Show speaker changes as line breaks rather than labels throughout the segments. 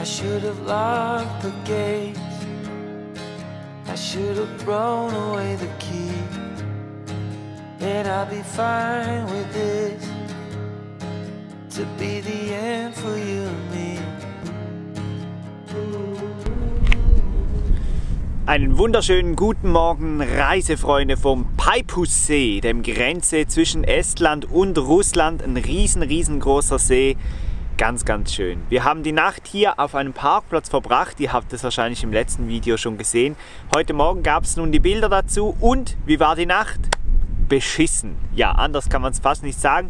I should have locked the gates. I should have thrown away the key. And I'll be fine with this, to be the end for you and me.
Einen wunderschönen guten Morgen, Reisefreunde vom Peipussee, dem Grenze zwischen Estland und Russland. Ein riesengroßer See. Ganz schön. Wir haben die Nacht hier auf einem Parkplatz verbracht. Ihr habt es wahrscheinlich im letzten Video schon gesehen. Heute Morgen gab es nun die Bilder dazu. Und wie war die Nacht? Beschissen. Ja, anders kann man es fast nicht sagen.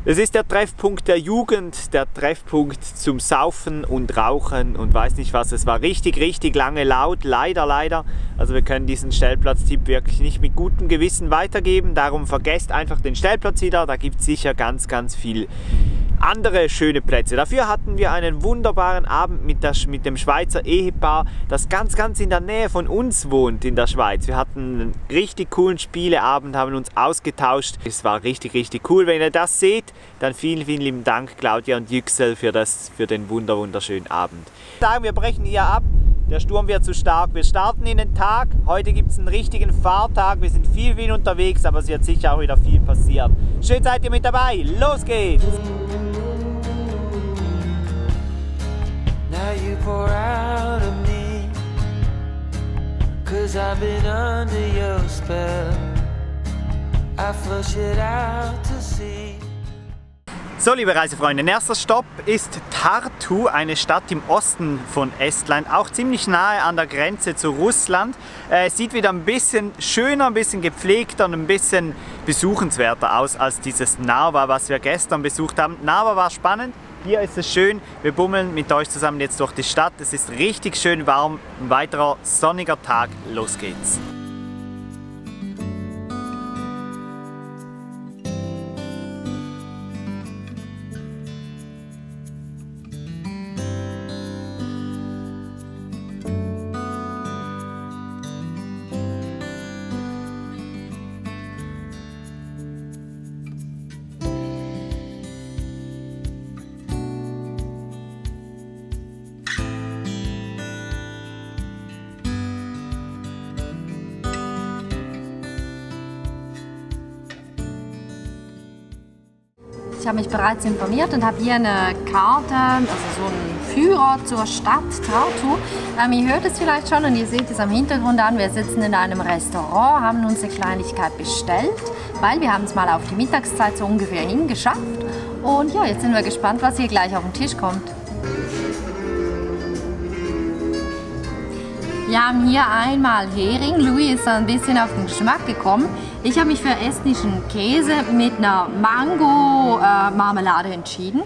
Es ist der Treffpunkt der Jugend, der Treffpunkt zum Saufen und Rauchen und weiß nicht was. Es war richtig lange laut, leider. Also wir können diesen Stellplatztipp wirklich nicht mit gutem Gewissen weitergeben. Darum vergesst einfach den Stellplatz wieder, da gibt es sicher ganz viel andere schöne Plätze. Dafür hatten wir einen wunderbaren Abend mit dem Schweizer Ehepaar, das ganz in der Nähe von uns wohnt in der Schweiz. Wir hatten einen richtig coolen Spieleabend, haben uns ausgetauscht. Es war richtig cool. Wenn ihr das seht, dann vielen lieben Dank Claudia und Yüksel für den wunderschönen Abend. Wir brechen hier ab. Der Sturm wird zu stark. Wir starten in den Tag. Heute gibt es einen richtigen Fahrtag. Wir sind viel unterwegs, aber es wird sicher auch wieder viel passieren. Schön seid ihr mit dabei. Los geht's!
Now you pour out of me, 'cause I've been under your spell. I flush it out to sea.
So, liebe Reisefreunde, erster Stopp ist Tartu, eine Stadt im Osten von Estland, auch ziemlich nahe an der Grenze zu Russland. Sieht wieder ein bisschen schöner, ein bisschen gepflegter und ein bisschen besuchenswerter aus als dieses Narva, was wir gestern besucht haben. Narva war spannend. Hier ist es schön, wir bummeln mit euch zusammen jetzt durch die Stadt. Es ist richtig schön warm, ein weiterer sonniger Tag, los geht's.
Ich habe mich bereits informiert und habe hier eine Karte, also so einen Führer zur Stadt Tartu. Ihr hört es vielleicht schon und ihr seht es am Hintergrund an. Wir sitzen in einem Restaurant, haben uns eine Kleinigkeit bestellt, weil wir haben es mal auf die Mittagszeit so ungefähr hingeschafft. Und ja, jetzt sind wir gespannt, was hier gleich auf den Tisch kommt. Wir haben hier einmal Hering. Louis ist ein bisschen auf den Geschmack gekommen. Ich habe mich für estnischen Käse mit einer Mango-Marmelade entschieden.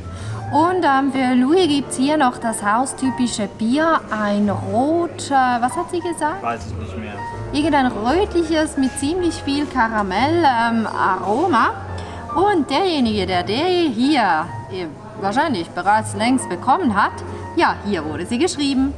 Und für Louis gibt es hier noch das haustypische Bier, ein Rot, was hat sie gesagt?
Weiß ich nicht mehr.
Irgendein rötliches mit ziemlich viel Karamell-Aroma. Und derjenige, der hier wahrscheinlich bereits längst bekommen hat, ja, hier wurde sie geschrieben.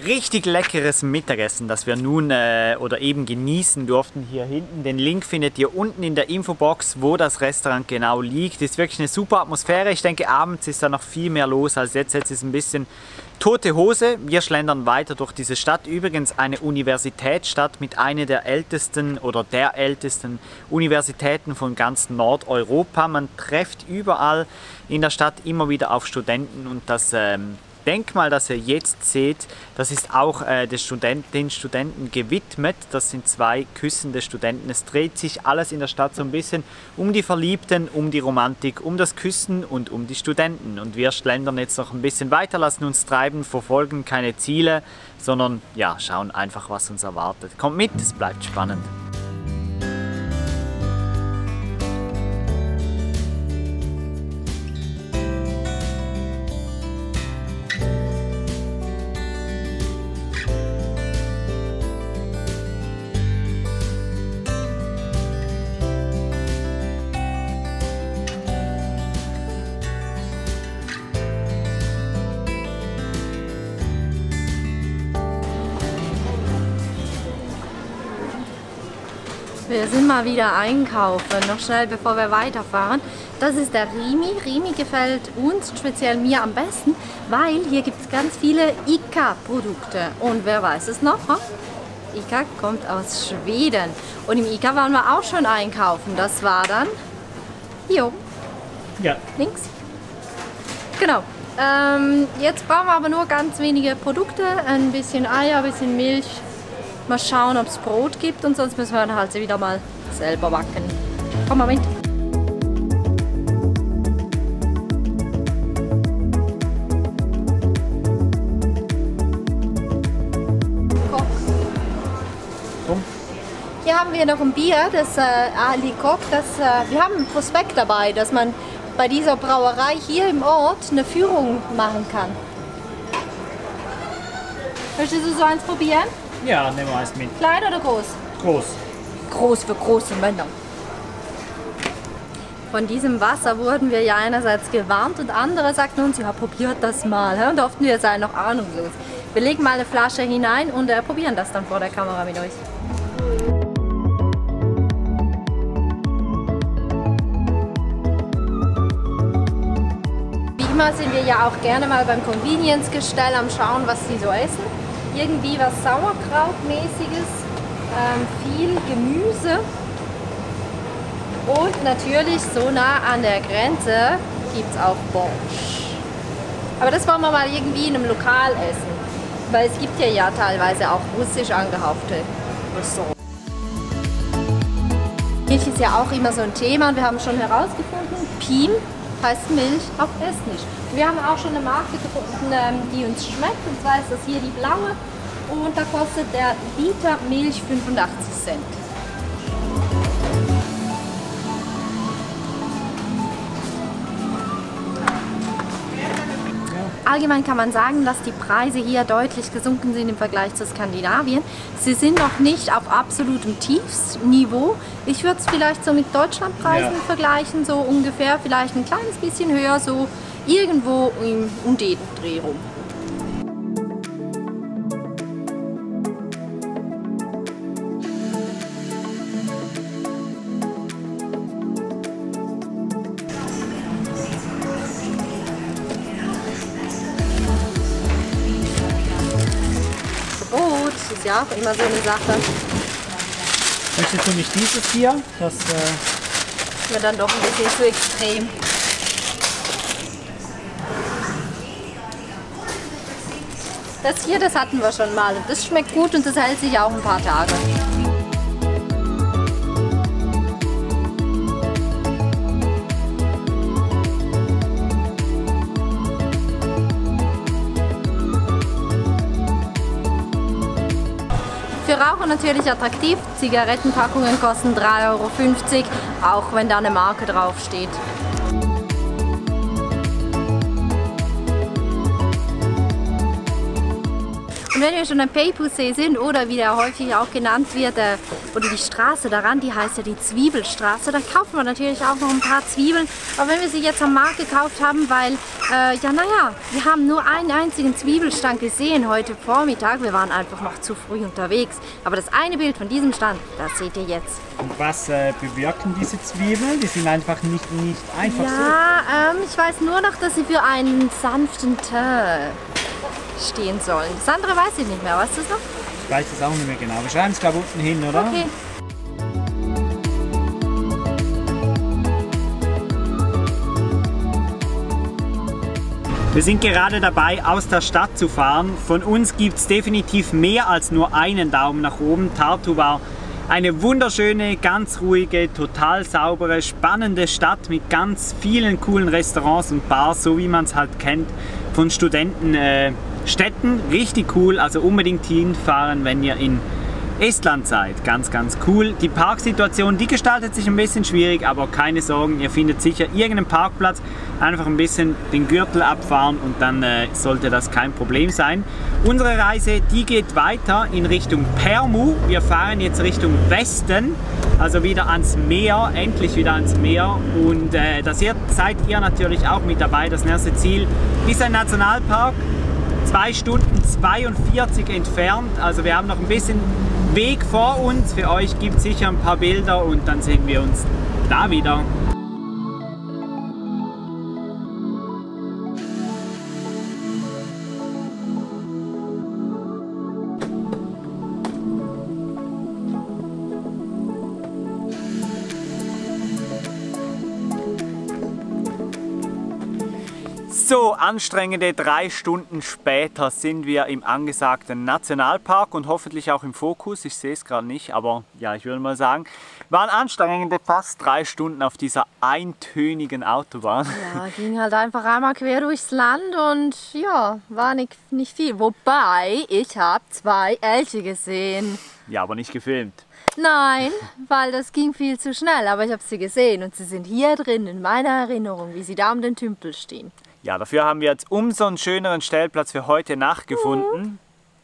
Richtig leckeres Mittagessen, das wir nun oder eben genießen durften hier hinten. Den Link findet ihr unten in der Infobox, wo das Restaurant genau liegt. Ist wirklich eine super Atmosphäre. Ich denke, abends ist da noch viel mehr los als jetzt. Jetzt ist ein bisschen tote Hose. Wir schlendern weiter durch diese Stadt. Übrigens eine Universitätsstadt mit einer der ältesten oder der ältesten Universitäten von ganz Nordeuropa. Man trifft überall in der Stadt immer wieder auf Studenten und das Denkmal, das ihr jetzt seht, das ist auch den Studenten gewidmet. Das sind zwei küssende Studenten. Es dreht sich alles in der Stadt so ein bisschen um die Verliebten, um die Romantik, um das Küssen und um die Studenten. Und wir schlendern jetzt noch ein bisschen weiter, lassen uns treiben, verfolgen keine Ziele, sondern ja, schauen einfach, was uns erwartet. Kommt mit, es bleibt spannend.
Wir sind mal wieder einkaufen, noch schnell bevor wir weiterfahren. Das ist der Rimi. Rimi gefällt uns, speziell mir am besten, weil hier gibt es ganz viele ICA-Produkte. Und wer weiß es noch? ICA kommt aus Schweden. Und im ICA waren wir auch schon einkaufen. Das war dann hier oben.
Ja.
Links. Genau. Jetzt brauchen wir aber nur ganz wenige Produkte. Ein bisschen Eier, ein bisschen Milch. Mal schauen, ob es Brot gibt und sonst müssen wir dann halt wieder mal selber backen. Komm mal mit.
Komm.
Hier haben wir noch ein Bier, das Ali Koch. Wir haben ein Prospekt dabei, dass man bei dieser Brauerei hier im Ort eine Führung machen kann. Möchtest du so eins probieren?
Ja, nehmen wir eins mit.
Klein oder groß?
Groß.
Groß für große Männer. Von diesem Wasser wurden wir ja einerseits gewarnt und andere sagten uns, ja, probiert das mal. Und hofften wir seien noch ahnungslos. Wir legen mal eine Flasche hinein und probieren das dann vor der Kamera mit euch. Wie immer sind wir ja auch gerne mal beim Convenience-Gestell am Schauen, was sie so essen. Irgendwie was Sauerkrautmäßiges, viel Gemüse und natürlich so nah an der Grenze gibt es auch Borsch. Aber das wollen wir mal irgendwie in einem Lokal essen, weil es gibt ja teilweise auch russisch angehauchte Restaurants. Milch ist ja auch immer so ein Thema und wir haben schon herausgefunden, Pim heißt Milch auf Estnisch. Wir haben auch schon eine Marke gefunden, die uns schmeckt, und zwar ist das hier die blaue und da kostet der Liter Milch 85 Cent. Allgemein kann man sagen, dass die Preise hier deutlich gesunken sind im Vergleich zu Skandinavien. Sie sind noch nicht auf absolutem Tiefsniveau. Ich würde es vielleicht so mit Deutschlandpreisen vergleichen, so ungefähr, vielleicht ein kleines bisschen höher, so irgendwo um den Dreh rum. Brot ist ja auch immer so eine Sache.
Möchtest du nicht dieses hier? Das
ist mir dann doch ein bisschen zu extrem. Das hier, das hatten wir schon mal und das schmeckt gut und das hält sich auch ein paar Tage. Für Raucher natürlich attraktiv. Zigarettenpackungen kosten 3,50 €, auch wenn da eine Marke draufsteht. Und wenn wir schon am Peipussee sind, oder wie der häufig auch genannt wird, oder die Straße daran, die heißt ja die Zwiebelstraße, dann kaufen wir natürlich auch noch ein paar Zwiebeln. Aber wenn wir sie jetzt am Markt gekauft haben, weil, wir haben nur einen einzigen Zwiebelstand gesehen heute Vormittag, wir waren einfach noch zu früh unterwegs. Aber das eine Bild von diesem Stand, das seht ihr jetzt.
Und was bewirken diese Zwiebeln? Die sind einfach nicht einfach so.
Ja, ich weiß nur noch, dass sie für einen sanften Teint stehen sollen. Das andere weiß ich nicht mehr. Weißt du es noch?
Ich weiß es auch nicht mehr genau. Wir schreiben es, glaube ich, unten hin, oder?
Okay.
Wir sind gerade dabei, aus der Stadt zu fahren. Von uns gibt es definitiv mehr als nur einen Daumen nach oben. Tartu war eine wunderschöne, ganz ruhige, total saubere, spannende Stadt mit ganz vielen coolen Restaurants und Bars, so wie man es halt kennt von Studentenstädten. Richtig cool, also unbedingt hinfahren, wenn ihr in Estland seid. Ganz, ganz cool. Die Parksituation, die gestaltet sich ein bisschen schwierig, aber keine Sorgen, ihr findet sicher irgendeinen Parkplatz. Einfach ein bisschen den Gürtel abfahren und dann sollte das kein Problem sein. Unsere Reise, die geht weiter in Richtung Pärnu. Wir fahren jetzt Richtung Westen, also wieder ans Meer, endlich wieder ans Meer. Und da seid ihr natürlich auch mit dabei. Das nächste Ziel ist ein Nationalpark, 2 Stunden 42 entfernt. Also wir haben noch ein bisschen Weg vor uns. Für euch gibt es sicher ein paar Bilder und dann sehen wir uns da wieder. So, anstrengende 3 Stunden später sind wir im angesagten Nationalpark und hoffentlich auch im Fokus. Ich sehe es gerade nicht, aber ja, ich würde mal sagen, waren anstrengende fast 3 Stunden auf dieser eintönigen Autobahn.
Ja, ging halt einfach einmal quer durchs Land und ja, war nicht viel. Wobei, ich habe 2 Elche gesehen.
Ja, aber nicht gefilmt.
Nein, weil das ging viel zu schnell, aber ich habe sie gesehen und sie sind hier drin in meiner Erinnerung, wie sie da um den Tümpel stehen.
Ja, dafür haben wir jetzt umso einen schöneren Stellplatz für heute Nacht gefunden.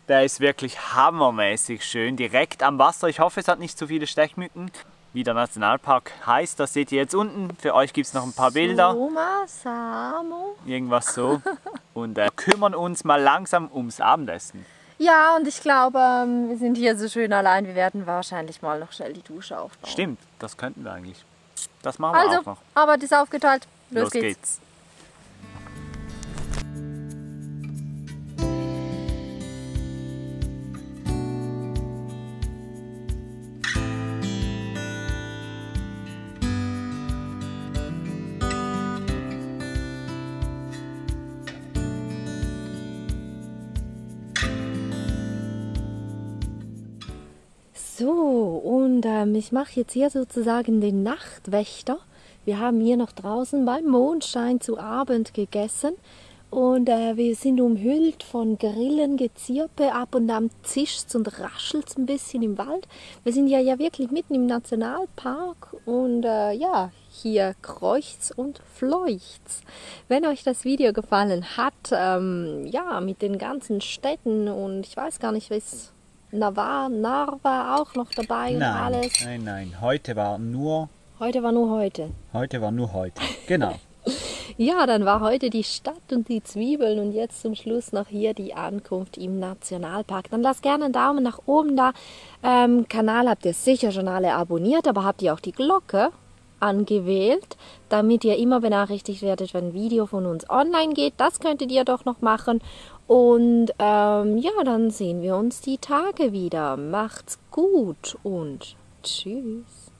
Der ist wirklich hammermäßig schön, direkt am Wasser. Ich hoffe, es hat nicht zu viele Stechmücken. Wie der Nationalpark heißt, das seht ihr jetzt unten. Für euch gibt es noch ein paar Bilder.
Soma Samo.
Irgendwas so. Und kümmern uns mal langsam ums Abendessen.
Ja, und ich glaube, wir sind hier so schön allein. Wir werden wahrscheinlich mal noch schnell die Dusche aufbauen.
Stimmt, das könnten wir eigentlich. Das machen wir auch noch.
Arbeit ist aufgeteilt. Los
Los geht's.
So, und ich mache jetzt hier sozusagen den Nachtwächter. Wir haben hier noch draußen beim Mondschein zu Abend gegessen und wir sind umhüllt von Grillengezirpe. Ab und an zischt's und raschelt's ein bisschen im Wald. Wir sind ja wirklich mitten im Nationalpark und ja, hier kreucht's und fleucht's. Wenn euch das Video gefallen hat, ja, mit den ganzen Städten und ich weiß gar nicht, was Narva auch noch dabei und alles.
Nein. Heute war nur
heute.
Heute war nur heute. Genau.
Ja, dann war heute die Stadt und die Zwiebeln und jetzt zum Schluss noch hier die Ankunft im Nationalpark. Dann lasst gerne einen Daumen nach oben da. Kanal habt ihr sicher schon alle abonniert, aber habt ihr auch die Glocke angewählt, damit ihr immer benachrichtigt werdet, wenn ein Video von uns online geht. Das könntet ihr doch noch machen. Und ja, dann sehen wir uns die Tage wieder. Macht's gut und tschüss.